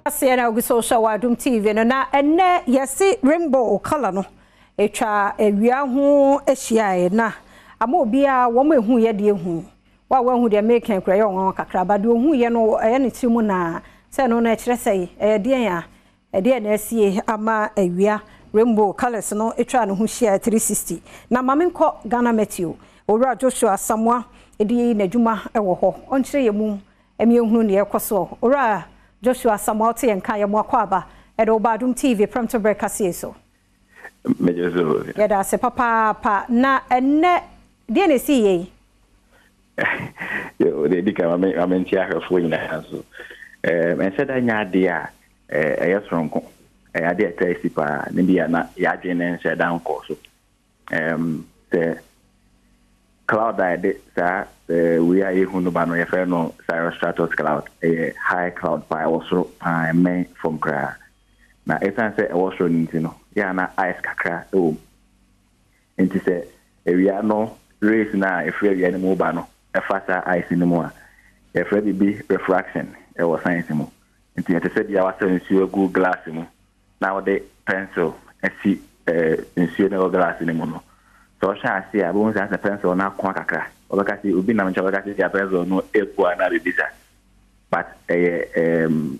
Aseɛ na ogu so hwɛ wɔ Adom TV no na ɛnnɛ yɛse rainbow colour no ɛtwa awia ho ahyiaeɛ na ama obiara wɔn ehu yɛ deɛ ehu wo a woahu deɛ meka kura yɛ ɔnwanwa kakra ba deɛ ohu yɛ no ɛyɛ ne tiri mu na sɛ no na ɛkyerɛ sɛ ɛyɛ deɛn a ɛdeɛn na asie ama awia rainbow colours no atwa ne ho hyia 360 na ma menkɔ Ghana Meteo Owura Joshua Asamoah ɛdi n'adwuma ɛwɔ hɔ ɔnkyerɛ yɛ mu ɛmi ehunu deɛ ɛkɔ soɔ. Owura Joshua Asamoah, ɔte yɛn ka yɛ mo akɔ aba ɛde ɔba Adom TV Prɛmtoberɛ kaseɛ so. Megye so. Yɛda ase papaapa. Na ɛnnɛ deɛ na esi yɛ yi? Yo, deɛ di kan, ma me nkyia ahwɛfoɔ nyinaa nso. Ɛnsɛ da nyɛ adeɛ a ɛyɛ soronko. Ɛyɛ adeɛ a ɛtaa si paa. Ne bi a na yɛadwene ne nhyɛ da nkɔɔ so. Sɛ cloud a yɛde saa wei a yɛhu no ba no, yɛfrɛ no cirrostratus cloud. Ɛyɛ high cloud paa, ɛwɔ soro paa, ɛmmɛn fam koraa. Na ɛsiane sɛ ɛwɔ soro no nti no, yɛ a na ice kakra wɔ mu. Nti sɛ awia no rays no a ɛfiri awia no mu ba no ɛfa saa ice no mu a, yɛfrɛ biribi refraction ɛwɔ science mu. Nti ɛte sɛ bia wasɛ nsuo agu glass mu na wode pencil asi nsuo no ɛwɔ glass no mu no. Sɛ ɔhyɛ ase a, wobɛhu sɛ asɛ pencil no akoa kakra. Wɔbɛka sɛ obi nam nkyɛn wɔbɛka sɛ bia pencil no ebu anaa biribi saa. But ɛyɛ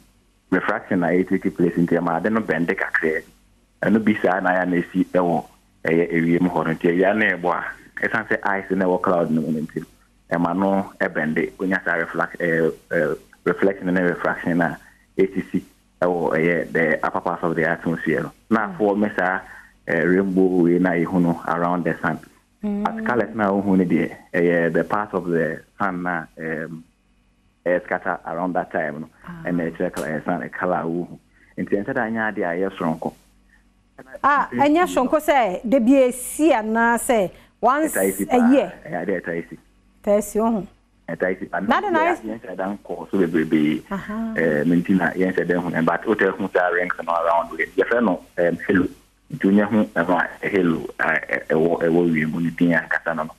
refraction na ɛyɛ take place, nti ɛma ade no bɛnde kakraa bi. Ɛno bi saa na ayɛ na esi ɛwɔ ɛyɛ ewiem hɔ no. Nti awia no ɛbɔ a, ɛsiane sɛ ice no ɛwɔ cloud no mu no nti, ɛma no ɛbɛnde, wonya saa reflect ɛɛ ɛɛ reflection ne refraction a esisi ɛwɔ ɛyɛ the upper part of the atmosphere no na aform saa rainbow wei na yɛhu no around the sun. As colours na wohu no deɛ, ɛyɛ the part of the sun na ɛyɛ scatter around that time no ɛna ɛkyerɛ ɛyɛ sun colour a wohu. Nti ɛnsɛ dɛ anyɛ adeɛ a ɛyɛ soronko. Ah, ɛnyɛ soronko sɛ de bi esi anaasɛ once ɛtaa si a year? Ɛyɛ adeɛ a ɛtaa si. Ɛtaa si ɔho. Ɛtaa si paa. Na de na ayɛ yɛn da nkɔɔ so bebrebe nti na yɛn hyɛ dɛ hu, but wotɛ hu saa rings no around wei, yɛfrɛ no halo. Nti wonyɛ hu ɛno a, halo a ɛwɔ wiem no din ankasa no.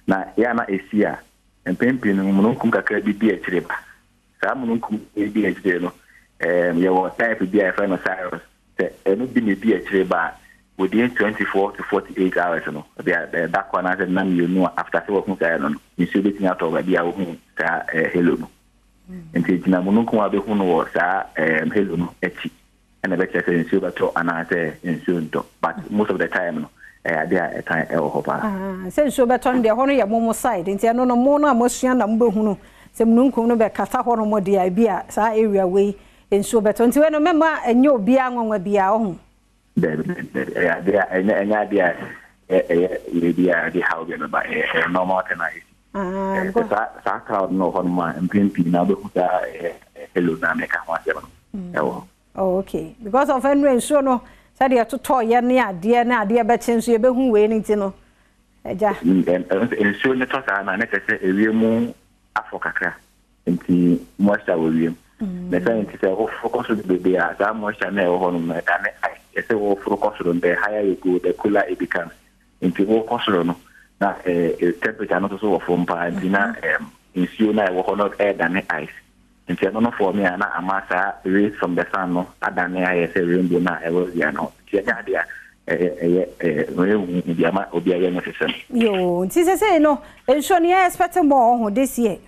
Na yɛ a na esi a, mpɛn pii no mununkum kakra bi di akyire ba. Saa mununkum bi di akyire no, yɛwɔ type bi a yɛfrɛ no cirrus. Sɛ ɛno bi na edi akyire ba a, within 24 to 48 hours no, ebi a da koro anaasɛ nna 2 a after sɛ wahu saa ɛno no, nsuo betumi atɔ baabi a wohu saa halo no. Nti gyina mununkum a bɛhu no wɔ saa halo no akyi ɛna ɛbɛkyerɛ sɛ nsuo bɛtɔ anaasɛ nsuo ntɔ. But most of the time no, ɛyɛ adeɛ a ɛtan ɛwɔ hɔ paa. Ah, sɛ nsuo bɛtɔ no deɛ, ɛhɔ no yɛ mo side, nti ɛno no mo no a moasua na mobɛhunu sɛ mununkum no bɛkata hɔ no mo deɛ, ebi a saa area wei nsuo bɛtɔ. Nti wei no mɛma ɛnyɛ obiara nwanwa biara ɔho. Dabi, dabi, ɛyɛ adeɛ a ɛnyɛ adeɛ a ɛyɛ biribi a ɛde haw bi bɛba. Ɛyɛ normal thing a ɛsi. Sɛ saa cloud no wɔ hɔ nom a, mpɛn pii na wobɛhu saa ɛyɛ halo na mɛka ho asɛm no ɛwɔ hɔ. Oh, okay. Because of ɛnu nsuo no sɛdeɛ ɛtotɔ yɛ ne adeɛ bɛkye nso yɛbɛhu wei no nti no agya. Nsuo no tɔ saa na ne kyerɛ sɛ ewiem afɔ kakra, nti moisture wɔ wiem. Na sɛ nti sɛ woforo kɔ soro bebree a, saa moisture na ɛwɔ hɔ nom no ɛdane ice. Ɛsɛ woforo kɔ soro, the higher you go, the cooler it becomes. Nti wokɔ soro no na temperature no nso so wɔ fam paa, nti na nsuo no a ɛwɔ hɔ no ɛredane ice. Nti ɛno no form a na ama saa rays from the sun no adane ayɛ sɛ rainbow no a ɛwɔ awia no. Nti ɛnyɛ adeɛ a ɛyɛ ɛyɛ bi ama obi ayɛ no hyehyɛ no. Yoo, nti sɛsɛyi no nsuo no yɛ expect more ɔho this year?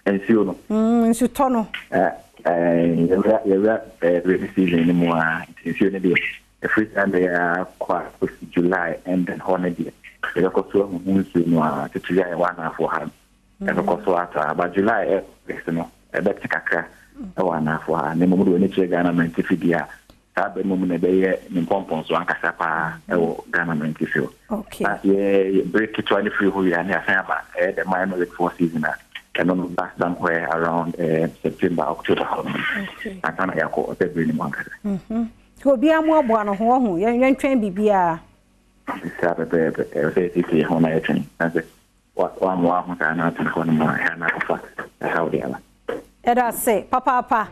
Nsuo no. Nsutɔ no. Yɛwura rainy season no mu a, nti nsuo no deɛ, ɛfiri saa mmerɛ a kɔ a kɔsi July ending hɔ no deɛ, yɛbɛkɔ so ahuhu nsuo no a titiri a yɛwɔ anaafoɔ ha no. Ɛbɛkɔ so atɔ a, but July ɛs no ɛbɛte kakra ɛwɔ anaafoɔ ha. Na mmom de w'ani kyerɛ Ghana mantifi deɛ a, saa bɛ mmom na ɛbɛyɛ ne mpɔmpɔnso ankasa paa ɛwɔ Ghana mantifi hɔ. Na yɛ break ketewa no firi hɔ wie a, ne yɛasan aba ɛyɛ the minor rainfall season a ɛno no ba somewhere around September, October hɔ no. Ansa na yɛakɔ ɔsɛ bere no mu ankasa. Obiara mu aboa no ho ɔho, yɛntwɛn biribiara. Saa pɛpɛɛpɛ, ɛwɔ sɛ yɛsiesie yɛn ho na yɛtwɛn. Na sɛ wammoa ho saa na atena hɔ no mu a, ɛha na akɔfa ɛhaw de aba. Ɛda ase papaapa.